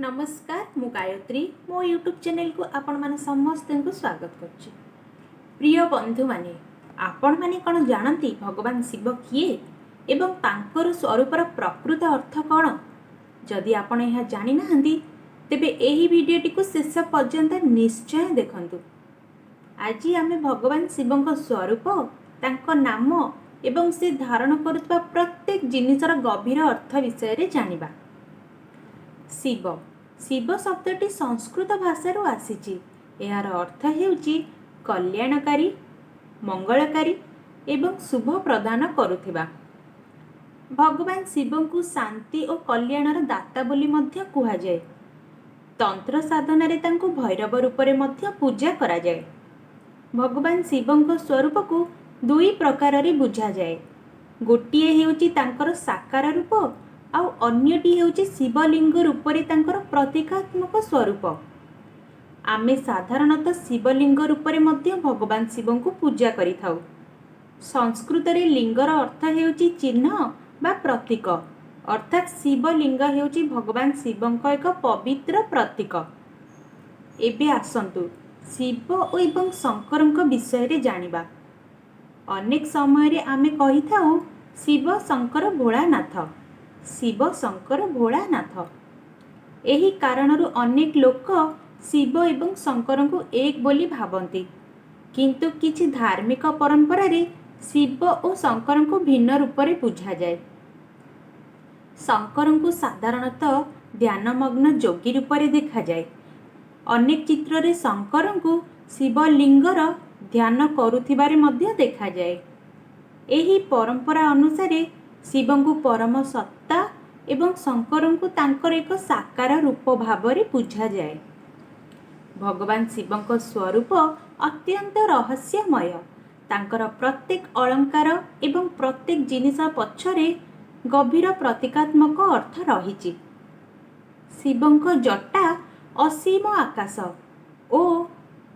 ନମସ୍କାର, ମୁଁ ଗାୟତ୍ରୀ। ମୋ ୟୁଟ୍ୟୁବ୍ ଚ୍ୟାନେଲକୁ ଆପଣମାନେ ସମସ୍ତଙ୍କୁ ସ୍ୱାଗତ କରୁଛି। ପ୍ରିୟ ବନ୍ଧୁମାନେ, ଆପଣମାନେ କ'ଣ ଜାଣନ୍ତି ଭଗବାନ ଶିବ କିଏ ଏବଂ ତାଙ୍କର ସ୍ୱରୂପର ପ୍ରକୃତ ଅର୍ଥ କ'ଣ? ଯଦି ଆପଣ ଏହା ଜାଣିନାହାନ୍ତି, ତେବେ ଏହି ଭିଡ଼ିଓଟିକୁ ଶେଷ ପର୍ଯ୍ୟନ୍ତ ନିଶ୍ଚୟ ଦେଖନ୍ତୁ। ଆଜି ଆମେ ଭଗବାନ ଶିବଙ୍କ ସ୍ୱରୂପ, ତାଙ୍କ ନାମ ଏବଂ ସେ ଧାରଣ କରୁଥିବା ପ୍ରତ୍ୟେକ ଜିନିଷର ଗଭୀର ଅର୍ଥ ବିଷୟରେ ଜାଣିବା। ଶିବ। ଶିବ ଶବ୍ଦଟି ସଂସ୍କୃତ ଭାଷାରୁ ଆସିଛି। ଏହାର ଅର୍ଥ ହେଉଛି କଲ୍ୟାଣକାରୀ, ମଙ୍ଗଳକାରୀ ଏବଂ ଶୁଭ ପ୍ରଦାନ କରୁଥିବା। ଭଗବାନ ଶିବଙ୍କୁ ଶାନ୍ତି ଓ କଲ୍ୟାଣର ଦାତା ବୋଲି ମଧ୍ୟ କୁହାଯାଏ। ତନ୍ତ୍ର ସାଧନାରେ ତାଙ୍କୁ ଭୈରବ ରୂପରେ ମଧ୍ୟ ପୂଜା କରାଯାଏ। ଭଗବାନ ଶିବଙ୍କ ସ୍ୱରୂପକୁ ଦୁଇ ପ୍ରକାରରେ ବୁଝାଯାଏ। ଗୋଟିଏ ହେଉଛି ତାଙ୍କର ସାକାର ରୂପ, ଆଉ ଅନ୍ୟଟି ହେଉଛି ଶିବଲିଙ୍ଗ ରୂପରେ ତାଙ୍କର ପ୍ରତୀକାତ୍ମକ ସ୍ୱରୂପ। ଆମେ ସାଧାରଣତଃ ଶିବଲିଙ୍ଗ ରୂପରେ ମଧ୍ୟ ଭଗବାନ ଶିବଙ୍କୁ ପୂଜା କରିଥାଉ। ସଂସ୍କୃତରେ ଲିଙ୍ଗର ଅର୍ଥ ହେଉଛି ଚିହ୍ନ ବା ପ୍ରତୀକ। ଅର୍ଥାତ୍ ଶିବଲିଙ୍ଗ ହେଉଛି ଭଗବାନ ଶିବଙ୍କ ଏକ ପବିତ୍ର ପ୍ରତୀକ। ଏବେ ଆସନ୍ତୁ ଶିବ ଏବଂ ଶଙ୍କରଙ୍କ ବିଷୟରେ ଜାଣିବା। ଅନେକ ସମୟରେ ଆମେ କହିଥାଉ, "ଶିବ ଶଙ୍କର ଭୋଳାନାଥ, ଶିବ ଶଙ୍କର ଭୋଳାନାଥ"। ଏହି କାରଣରୁ ଅନେକ ଲୋକ ଶିବ ଏବଂ ଶଙ୍କରଙ୍କୁ ଏକ ବୋଲି ଭାବନ୍ତି। କିନ୍ତୁ କିଛି ଧାର୍ମିକ ପରମ୍ପରାରେ ଶିବ ଓ ଶଙ୍କରଙ୍କୁ ଭିନ୍ନ ରୂପରେ ବୁଝାଯାଏ। ଶଙ୍କରଙ୍କୁ ସାଧାରଣତଃ ଧ୍ୟାନମଗ୍ନ ଯୋଗୀ ରୂପରେ ଦେଖାଯାଏ। ଅନେକ ଚିତ୍ରରେ ଶଙ୍କରଙ୍କୁ ଶିବଲିଙ୍ଗର ଧ୍ୟାନ କରୁଥିବାରେ ମଧ୍ୟ ଦେଖାଯାଏ। ଏହି ପରମ୍ପରା ଅନୁସାରେ ଶିବଙ୍କୁ ପରମ ସତ୍ତା ଏବଂ ଶଙ୍କରଙ୍କୁ ତାଙ୍କର ଏକ ସାକାର ରୂପ ଭାବରେ ବୁଝାଯାଏ। ଭଗବାନ ଶିବଙ୍କ ସ୍ୱରୂପ ଅତ୍ୟନ୍ତ ରହସ୍ୟମୟ। ତାଙ୍କର ପ୍ରତ୍ୟେକ ଅଳଙ୍କାର ଏବଂ ପ୍ରତ୍ୟେକ ଜିନିଷ ପଛରେ ଗଭୀର ପ୍ରତୀକାତ୍ମକ ଅର୍ଥ ରହିଛି। ଶିବଙ୍କ ଜଟା ଅସୀମ ଆକାଶ ଓ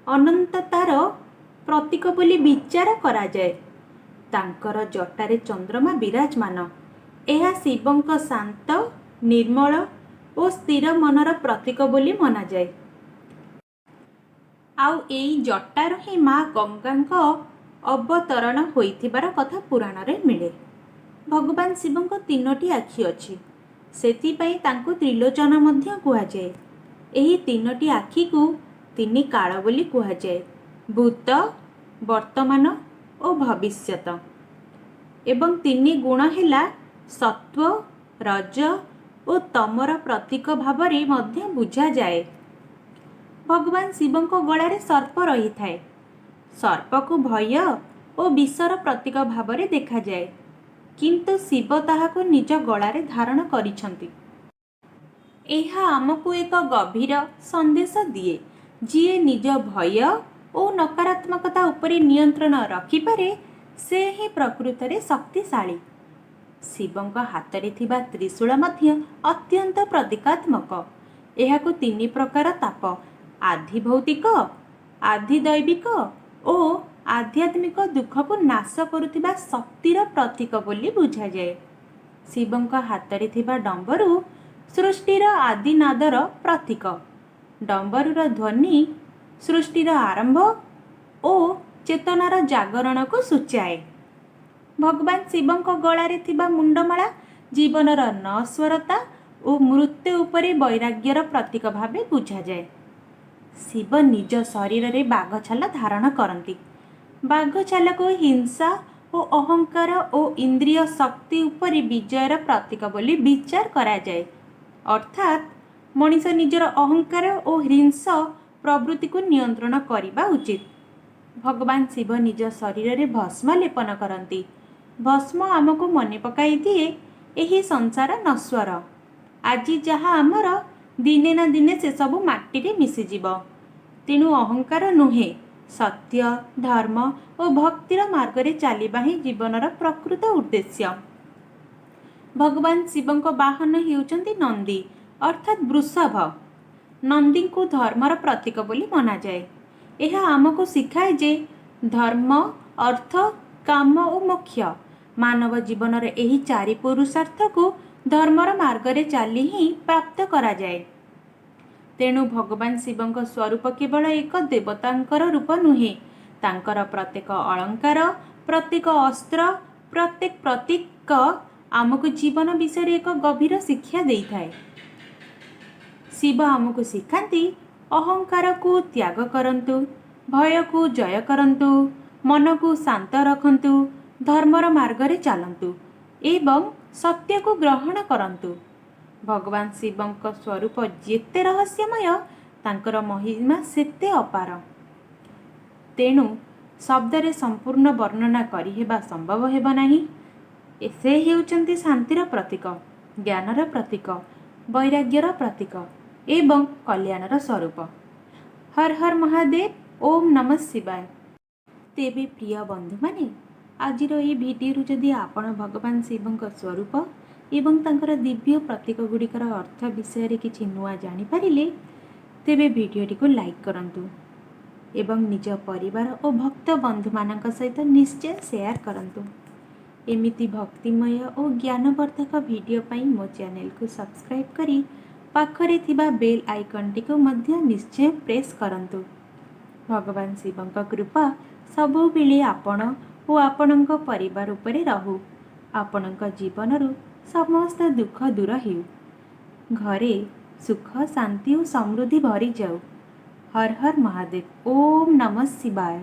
ଅନନ୍ତତାର ପ୍ରତୀକ ବୋଲି ବିଚାର କରାଯାଏ। ତାଙ୍କର ଜଟାରେ ଚନ୍ଦ୍ରମା ବିରାଜମାନ। ଏହା ଶିବଙ୍କ ଶାନ୍ତ, ନିର୍ମଳ ଓ ସ୍ଥିର ମନର ପ୍ରତୀକ ବୋଲି ମନାଯାଏ। ଆଉ ଏଇ ଜଟାରୁ ହିଁ ମା ଗଙ୍ଗାଙ୍କ ଅବତରଣ ହୋଇଥିବାର କଥା ପୁରାଣରେ ମିଳେ। ଭଗବାନ ଶିବଙ୍କ ତିନୋଟି ଆଖି ଅଛି। ସେଥିପାଇଁ ତାଙ୍କୁ ତ୍ରିଲୋଚନ ମଧ୍ୟ କୁହାଯାଏ। ଏହି ତିନୋଟି ଆଖିକୁ ତିନି କାଳ ବୋଲି କୁହାଯାଏ: ଭୂତ, ବର୍ତ୍ତମାନ ଓ ଭବିଷ୍ୟତ। ଏବଂ ତିନି ଗୁଣ ହେଲା ସତ୍ତ୍ୱ, ରଜ ଓ ତମର ପ୍ରତୀକ ଭାବରେ ମଧ୍ୟ ବୁଝାଯାଏ। ଭଗବାନ ଶିବଙ୍କ ଗଳାରେ ସର୍ପ ରହିଥାଏ। ସର୍ପକୁ ଭୟ ଓ ବିଷର ପ୍ରତୀକ ଭାବରେ ଦେଖାଯାଏ, କିନ୍ତୁ ଶିବ ତାହାକୁ ନିଜ ଗଳାରେ ଧାରଣ କରିଛନ୍ତି। ଏହା ଆମକୁ ଏକ ଗଭୀର ସନ୍ଦେଶ ଦିଏ: ଯିଏ ନିଜ ଭୟ ଓ ନକାରାତ୍ମକତା ଉପରେ ନିୟନ୍ତ୍ରଣ ରଖିପାରେ, ସେ ହିଁ ପ୍ରକୃତରେ ଶକ୍ତିଶାଳୀ। ଶିବଙ୍କ ହାତରେ ଥିବା ତ୍ରିଶୂଳ ମଧ୍ୟ ଅତ୍ୟନ୍ତ ପ୍ରତୀକାତ୍ମକ। ଏହାକୁ ତିନି ପ୍ରକାର ତାପ, ଆଧିଭୌତିକ, ଆଧିଦୈବିକ ଓ ଆଧ୍ୟାତ୍ମିକ ଦୁଃଖକୁ ନାଶ କରୁଥିବା ଶକ୍ତିର ପ୍ରତୀକ ବୋଲି ବୁଝାଯାଏ। ଶିବଙ୍କ ହାତରେ ଥିବା ଡମ୍ବରୁ ସୃଷ୍ଟିର ଆଦିନାଦର ପ୍ରତୀକ। ଡମ୍ବରୁର ଧ୍ୱନି ସୃଷ୍ଟିର ଆରମ୍ଭ ଓ ଚେତନାର ଜାଗରଣକୁ ସୂଚାଏ। ଭଗବାନ ଶିବଙ୍କ ଗଳାରେ ଥିବା ମୁଣ୍ଡମାଳା ଜୀବନର ନଶ୍ୱରତା ଓ ମୃତ୍ୟୁ ଉପରେ ବୈରାଗ୍ୟର ପ୍ରତୀକ ଭାବେ ବୁଝାଯାଏ। ଶିବ ନିଜ ଶରୀରରେ ବାଘଛାଲ ଧାରଣ କରନ୍ତି। ବାଘଛାଲକୁ ହିଂସା ଓ ଅହଙ୍କାର ଓ ଇନ୍ଦ୍ରିୟ ଶକ୍ତି ଉପରେ ବିଜୟର ପ୍ରତୀକ ବୋଲି ବିଚାର କରାଯାଏ। ଅର୍ଥାତ୍ ମଣିଷ ନିଜର ଅହଙ୍କାର ଓ ହିଂସ୍ର ପ୍ରବୃତ୍ତିକୁ ନିୟନ୍ତ୍ରଣ କରିବା ଉଚିତ। ଭଗବାନ ଶିବ ନିଜ ଶରୀରରେ ଭସ୍ମ ଲେପନ କରନ୍ତି। ଭସ୍ମ ଆମକୁ ମନେ ପକାଇ ଦିଏ, ଏହି ସଂସାର ନଶ୍ୱର। ଆଜି ଯାହା ଆମର, ଦିନେ ନା ଦିନେ ସେସବୁ ମାଟିରେ ମିଶିଯିବ। ତେଣୁ ଅହଙ୍କାର ନୁହେଁ, ସତ୍ୟ, ଧର୍ମ ଓ ଭକ୍ତିର ମାର୍ଗରେ ଚାଲିବା ହିଁ ଜୀବନର ପ୍ରକୃତ ଉଦ୍ଦେଶ୍ୟ। ଭଗବାନ ଶିବଙ୍କ ବାହନ ହେଉଛନ୍ତି ନନ୍ଦୀ, ଅର୍ଥାତ୍ ବୃଷଭ। ନନ୍ଦୀଙ୍କୁ ଧର୍ମର ପ୍ରତୀକ ବୋଲି ମନାଯାଏ। ଏହା ଆମକୁ ଶିଖାଏ ଯେ ଧର୍ମ, ଅର୍ଥ, କାମ ଓ ମୋକ୍ଷ, ମାନବ ଜୀବନର ଏହି ଚାରି ପୁରୁଷାର୍ଥକୁ ଧର୍ମର ମାର୍ଗରେ ଚାଲି ହିଁ ପ୍ରାପ୍ତ କରାଯାଏ। ତେଣୁ ଭଗବାନ ଶିବଙ୍କ ସ୍ୱରୂପ କେବଳ ଏକ ଦେବତାଙ୍କର ରୂପ ନୁହେଁ, ତାଙ୍କର ପ୍ରତ୍ୟେକ ଅଳଙ୍କାର, ପ୍ରତ୍ୟେକ ଅସ୍ତ୍ର, ପ୍ରତ୍ୟେକ ପ୍ରତୀକ ଆମକୁ ଜୀବନ ବିଷୟରେ ଏକ ଗଭୀର ଶିକ୍ଷା ଦେଇଥାଏ। ଶିବ ଆମକୁ ଶିଖାନ୍ତି, ଅହଙ୍କାରକୁ ତ୍ୟାଗ କରନ୍ତୁ, ଭୟକୁ ଜୟ କରନ୍ତୁ, ମନକୁ ଶାନ୍ତ ରଖନ୍ତୁ, ଧର୍ମର ମାର୍ଗରେ ଚାଲନ୍ତୁ ଏବଂ ସତ୍ୟକୁ ଗ୍ରହଣ କରନ୍ତୁ। ଭଗବାନ ଶିବଙ୍କ ସ୍ୱରୂପ ଯେତେ ରହସ୍ୟମୟ, ତାଙ୍କର ମହିମା ସେତେ ଅପାର। ତେଣୁ ଶବ୍ଦରେ ସମ୍ପୂର୍ଣ୍ଣ ବର୍ଣ୍ଣନା କରିହେବା ସମ୍ଭବ ହେବ ନାହିଁ। ସେ ହେଉଛନ୍ତି ଶାନ୍ତିର ପ୍ରତୀକ, ଜ୍ଞାନର ପ୍ରତୀକ, ବୈରାଗ୍ୟର ପ୍ରତୀକ ଏବଂ କଲ୍ୟାଣର ସ୍ୱରୂପ। ହର ହର ମହାଦେବ, ଓମ୍ ନମଃ ଶିବାୟ। ତେବେ ପ୍ରିୟ ବନ୍ଧୁମାନେ, ଆଜିର ଏହି ଭିଡ଼ିଓରୁ ଯଦି ଆପଣ ଭଗବାନ ଶିବଙ୍କ ସ୍ୱରୂପ ଏବଂ ତାଙ୍କର ଦିବ୍ୟ ପ୍ରତୀକ ଗୁଡ଼ିକର ଅର୍ଥ ବିଷୟରେ କିଛି ନୂଆ ଜାଣିପାରିଲେ, ତେବେ ଭିଡ଼ିଓଟିକୁ ଲାଇକ୍ କରନ୍ତୁ ଏବଂ ନିଜ ପରିବାର ଓ ଭକ୍ତ ବନ୍ଧୁମାନଙ୍କ ସହିତ ନିଶ୍ଚୟ ସେୟାର କରନ୍ତୁ। ଏମିତି ଭକ୍ତିମୟ ଓ ଜ୍ଞାନବର୍ଦ୍ଧକ ଭିଡ଼ିଓ ପାଇଁ ମୋ ଚ୍ୟାନେଲକୁ ସବସ୍କ୍ରାଇବ୍ କରି ପାଖରେ ଥିବା ବେଲ୍ ଆଇକନ୍ଟିକୁ ମଧ୍ୟ ନିଶ୍ଚୟ ପ୍ରେସ୍ କରନ୍ତୁ। ଭଗବାନ ଶିବଙ୍କ କୃପା ସବୁବେଳେ ଆପଣ ଓ ଆପଣଙ୍କ ପରିବାର ଉପରେ ରହୁ। ଆପଣଙ୍କ ଜୀବନରୁ ସମସ୍ତ ଦୁଃଖ ଦୂର ହେଉ। ଘରେ ସୁଖ, ଶାନ୍ତି ଓ ସମୃଦ୍ଧି ଭରିଯାଉ। ହର ହର ମହାଦେବ, ଓମ୍ ନମଃ ଶିବାୟ।